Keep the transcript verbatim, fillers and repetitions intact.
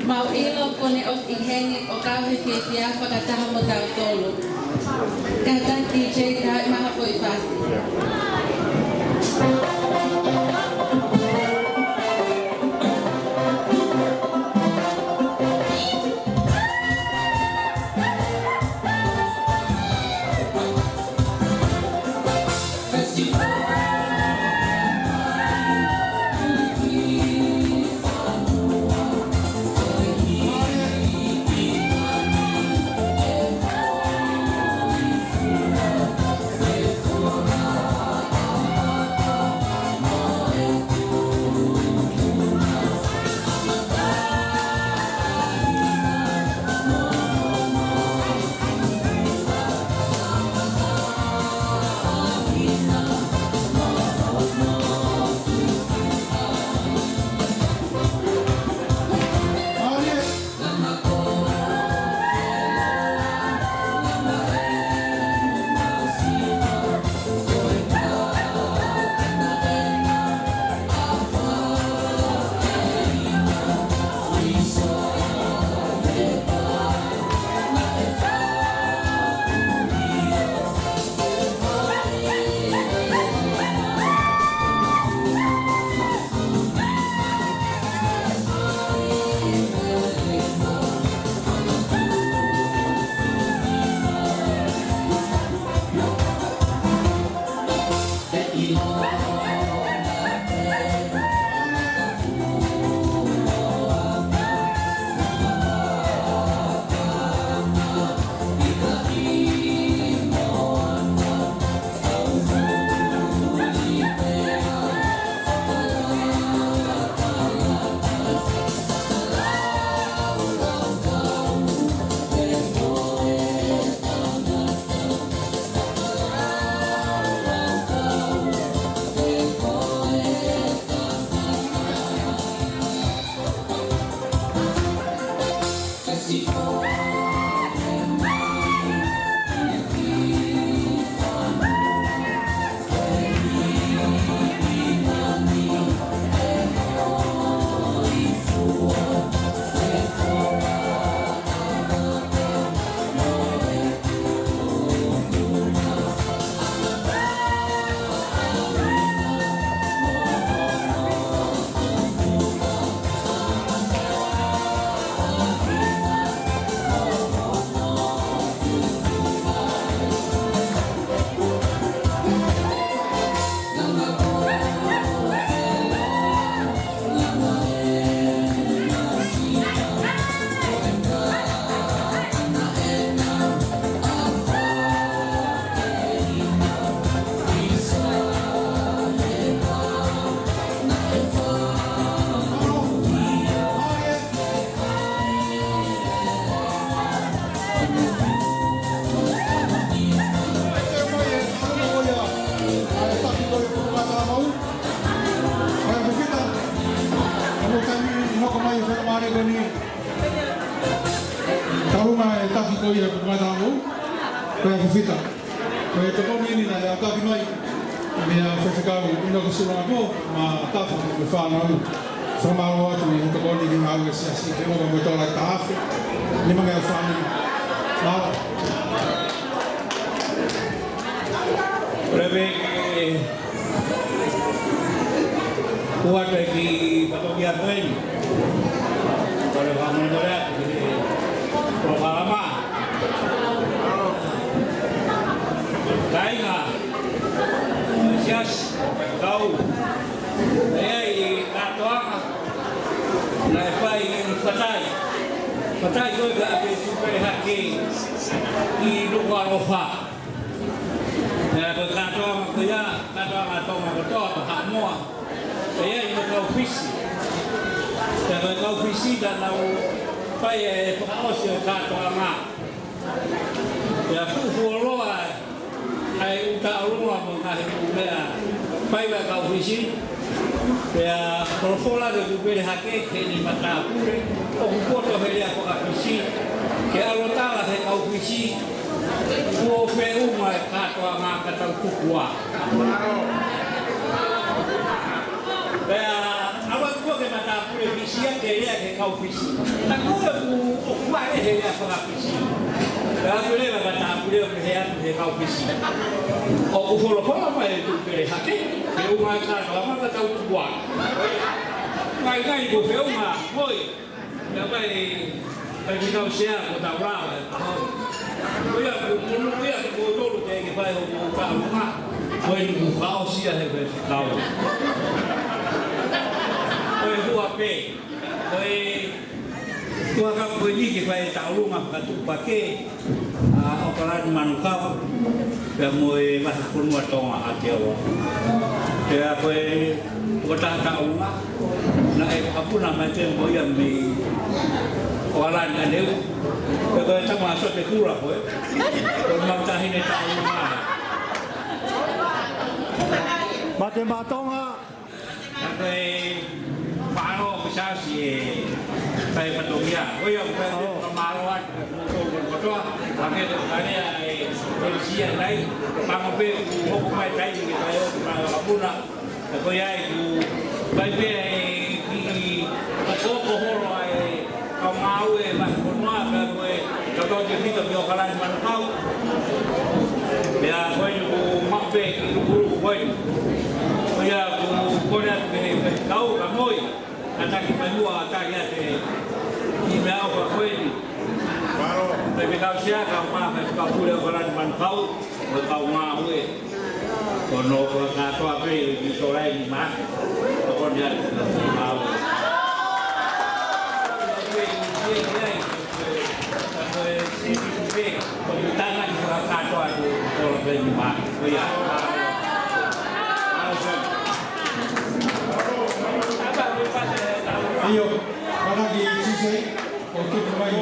Mau ʻilo kuo ne ʻosi ʻi heni ʻo kau he fiefia fakataha mo tautolu. Kātaki D J, ka ʻi maha foʻi fasi. Kaunga e taki ko ia ko Ngātau, ko e fifita. Ko e tokoni eni naʻe aʻutaki mai meia Faifekau ʻInoke Sulangapō, mo e tafa mo e fānau. Fakamālō atu ʻi he tokoni ki he ngāue ʻa e siasi, ke ʻoua mo e tola ʻe taha afe nimangeau fānau. Mālō. Leve ke Kuata ki Patokia Koeni. Kole whamole mole atu ki he polokalama. Kāinga, siasi, kau, ʻa ia ʻi kātoanga, naʻe fai ʻi Fatai. Fatai ko e ka ake tupe hake ʻi Nukuʻalofa. Pea ko e kātoanga ko ia, kātoanga Tonga kotoa, ko Haʻamoa. Pea ʻi he kau Fisi. Pea ko e kau Fisi naʻa nau fai e fakaʻosi ʻo e kātoanga. Pea fuʻu fuoloa ʻa e ʻū tauʻolunga mo e ngaahi ʻū meʻa fai ʻe he kau Fisi. Pea folofola ke kuku pele hake, ke ni matāpule, ʻoku poto he lea faka-Fisi, ke ʻalu ʻo tala he kau Fisi, kuo feʻunga e kātoanga ka tau kuku ā. Pea ʻalu atu ko ē ke matāpule Fisi ē, He lea ki he kau Fisi. Naʻa ko ia ʻoku, ʻoku ʻi ai e lea faka-Fisi. Ka ʻoku lea ka tāpule ʻoku lea atu ki he kau Fisi. ʻOku folofola mai e Tuʻi Pelehake, feʻunga e kātoanga ka tau tukuange. Ngaingai ko e feʻunga, moi. Ka pai, pai ki tau sea ko tau lava e paho. Ko ia, ko, ko, ko ia, ko tolu te ke fai hoʻo kaunga. Ko e nuku kaosia he fai kau. Ko e hua pē. Ko e, ko e ka ko e ni ke fai e taulunga fakatuʻupakē, ʻa ʻAokalani Manukau, pea mo e vahefonua Tonga ʻa Aotearoa. Pea ko e tokotaha taulunga, naʻe fakapuna mai pē mo ia mei ʻAokalani ʻaneuhu. Pea ko e tama ʻa Sote Kula ko ē, ko e mau taʻahine taulunga. Mate Matonga. Ka ko e faʻahinga ʻoku siasi e fai fatongia. Ko ia ʻoku fai ʻo fakamālō atu kiate kimoutolu kotoa. Ka ke tō kalea e, ko e sia nai. Pango pē ʻoku hoko mai taimi ke fai ʻo fakamālō ʻa Puna. Ka ko ia ʻoku fai pē e kiʻi hoko holo ʻa e kau ngāue vahefonua, pea ko e kau tau te fika ki ʻAokalani Manukau. Pea ko eni ʻoku maʻu pē kiʻi lukuluku ko eni. Ko ia ʻoku kole atu ki he kau ka moi. Kātaki mai muʻa ʻo tali atu e kiʻi meʻaʻofa ko eni. Pea mei he kau sea, kau mā, kau pule ʻAokalani Manukau, mo e kau ngāue. Ko hono ko e kātoa pē ʻi Solai ni mā. Ko hono ia. Mau. Ko e tana ki he kātoa ʻi Solai ni mā. Ko ia. Mau. ʻIo, mana ki Sisei, ʻo tuku mai.